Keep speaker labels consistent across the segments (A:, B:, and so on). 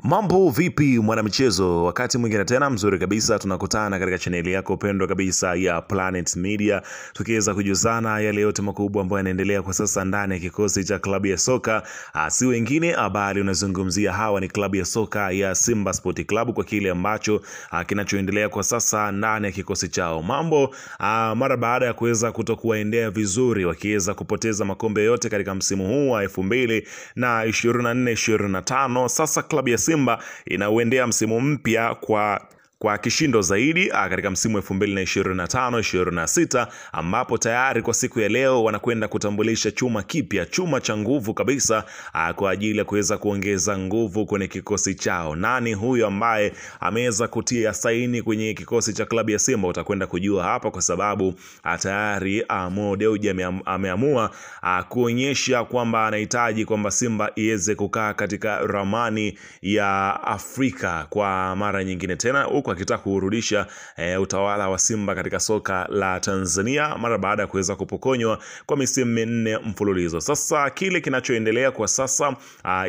A: Mambo vipi mwanamichezo, wakati mwingine tena mzuri kabisa tunakutana katika chaneli yako pendwa kabisa ya Planet Media, tukiweza kujuzana yale yote makubwa ambayo yanaendelea kwa sasa ndani ya kikosi cha klabu ya soka, si wengine habari unazungumzia hawa ni klabu ya soka ya Simba Sport Club kwa kile ambacho kinachoendelea kwa sasa ndani ya kikosi chao. Mambo mara baada ya kuweza kutokuwaendea vizuri, wakiweza kupoteza makombe yote katika msimu huu wa 2024-2025, sasa klabu ya Simba inauendea msimu mpya kwa kishindo zaidi katika msimu 2025-26, ambapo tayari kwa siku ya leo wanakwenda kutambulisha chuma kipya, chuma cha nguvu kabisa kwa ajili ya kuweza kuongeza nguvu kwenye kikosi chao. Nani huyo ambaye ameweza kutia saini kwenye kikosi cha klabu ya Simba utakwenda kujua hapa, kwa sababu tayari Mo Dewji ameamua kuonyesha kwamba anahitaji kwamba Simba iweze kukaa katika ramani ya Afrika kwa mara nyingine tena, huku akitaka kurudisha utawala wa Simba katika soka la Tanzania mara baada ya kuweza kupokonywa kwa misimu minne mfululizo. Sasa kile kinachoendelea kwa sasa,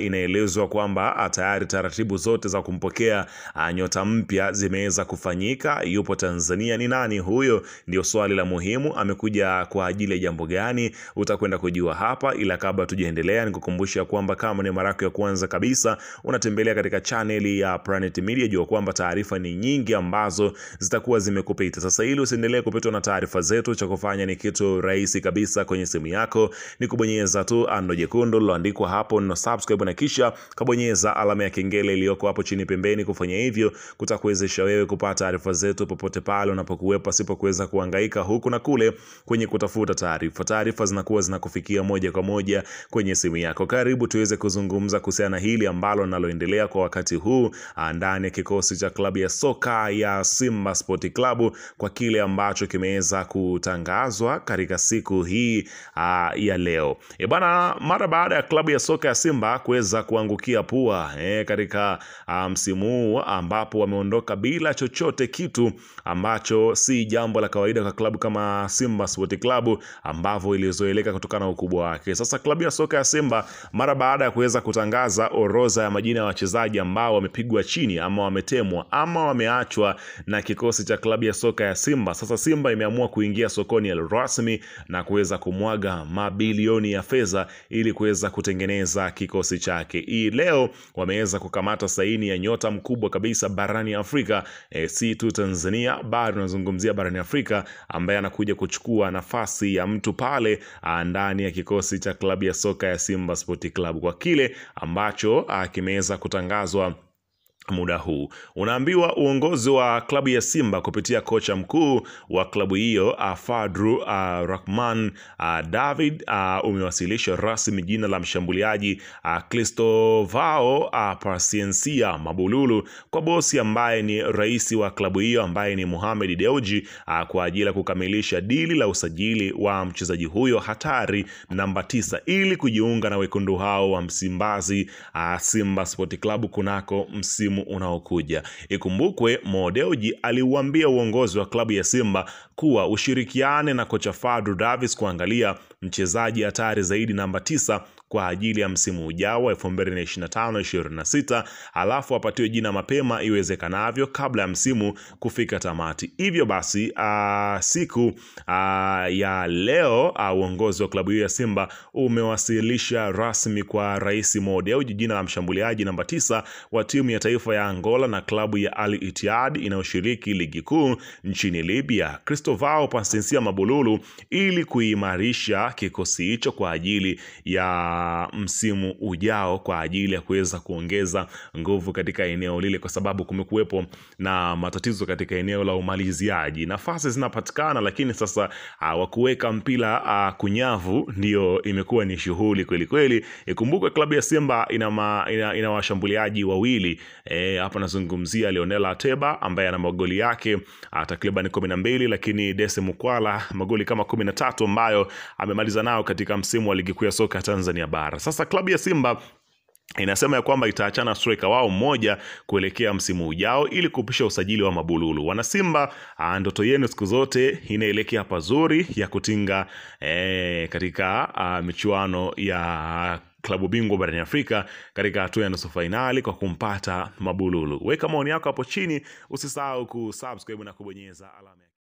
A: inaelezwa kwamba tayari taratibu zote za kumpokea nyota mpya zimeweza kufanyika. Yupo Tanzania. Ni nani huyo? Ndio swali la muhimu. Amekuja kwa ajili ya jambo gani? Utakwenda kujua hapa, ila kabla tujaendelea nikukumbusha kwamba kama ni mara yako ya kwanza kabisa unatembelea katika chaneli ya Planet Media, jua kwamba taarifa ni nyingi ambazo zitakuwa zimekupita. Sasa ili usiendelee kupitwa na taarifa zetu, cha kufanya ni kitu rahisi kabisa kwenye simu yako, ni kubonyeza tu ando jekundu liloandikwa hapo no subscribe, na kisha kabonyeza alama ya kengele iliyoko hapo chini pembeni. Kufanya hivyo kutakuwezesha wewe kupata taarifa zetu popote pale unapokuwepo, pasipo kuweza kuhangaika huku na kule kwenye kutafuta taarifa. Taarifa zinakuwa zinakufikia moja kwa moja kwenye simu yako. Karibu tuweze kuzungumza kuhusiana hili ambalo linaloendelea kwa wakati huu ndani ya kikosi cha klabu ya soka ya Simba Sport Club kwa kile ambacho kimeweza kutangazwa katika siku hii ya leo. Bana, mara baada ya klabu ya soka ya Simba kuweza kuangukia pua katika msimu huu ambapo wameondoka bila chochote kitu ambacho si jambo la kawaida kwa klabu kama Simba Sport Club ambavyo ilizoeleka kutokana na ukubwa wake. Sasa klabu ya soka ya Simba mara baada ya kuweza kutangaza orodha ya majina ya wachezaji ambao wamepigwa chini ama wametemwa ama wameachwa na kikosi cha klabu ya soka ya Simba, sasa Simba imeamua kuingia sokoni rasmi na kuweza kumwaga mabilioni ya fedha ili kuweza kutengeneza kikosi chake. Hii leo wameweza kukamata saini ya nyota mkubwa kabisa barani Afrika, si tu Tanzania bali tunazungumzia barani Afrika, ambaye anakuja kuchukua nafasi ya mtu pale ndani ya kikosi cha klabu ya soka ya Simba Sport Club kwa kile ambacho kimeweza kutangazwa muda huu. Unaambiwa uongozi wa klabu ya Simba kupitia kocha mkuu wa klabu hiyo Fadru Rahman David umewasilisha rasmi jina la mshambuliaji Cristovao Paciencia Mabululu kwa bosi ambaye ni rais wa klabu hiyo ambaye ni Mohamed Dewji kwa ajili ya kukamilisha dili la usajili wa mchezaji huyo hatari namba 9 ili kujiunga na wekundu hao wa Msimbazi Simba Sport Club kunako msimu unaokuja. Ikumbukwe Mo Dewji aliuambia uongozi wa klabu ya Simba kuwa ushirikiane na kocha Fadru Davis kuangalia mchezaji hatari zaidi namba 9 kwa ajili ya msimu ujao wa 2025-26, alafu apatiwe jina mapema iwezekanavyo kabla ya msimu kufika tamati. Hivyo basi siku ya leo uongozi wa klabu hiyo ya Simba umewasilisha rasmi kwa Rais Mo Dewji jina la mshambuliaji namba 9 wa timu ya taifa ya Angola na klabu ya Al Ittihad inayoshiriki ligi kuu nchini Libya, Cristovao Paciencia Mabululu, ili kuimarisha kikosi hicho kwa ajili ya msimu ujao, kwa ajili ya kuweza kuongeza nguvu katika eneo lile, kwa sababu kumekuwepo na matatizo katika eneo la umaliziaji. Nafasi zinapatikana, lakini sasa wa kuweka mpira kunyavu ndio imekuwa ni shughuli kweli kweli. Ikumbukwe klabu ya Simba ina washambuliaji wawili. Hapa nazungumzia Leonel Ateba ambaye ana magoli yake takriban 12, lakini Dese Mukwala magoli kama 13 ambayo amemaliza nao katika msimu wa ligi kuu ya soka Tanzania bara. Sasa klabu ya Simba inasema ya kwamba itaachana striker wao mmoja kuelekea msimu ujao ili kupisha usajili wa Mabululu. Wana Simba, ndoto yenu siku zote inaelekea pazuri ya kutinga katika michuano ya klabu bingwa barani Afrika katika hatua ya nusu fainali kwa kumpata Mabululu. Weka maoni yako hapo chini, usisahau kusubscribe na kubonyeza alama.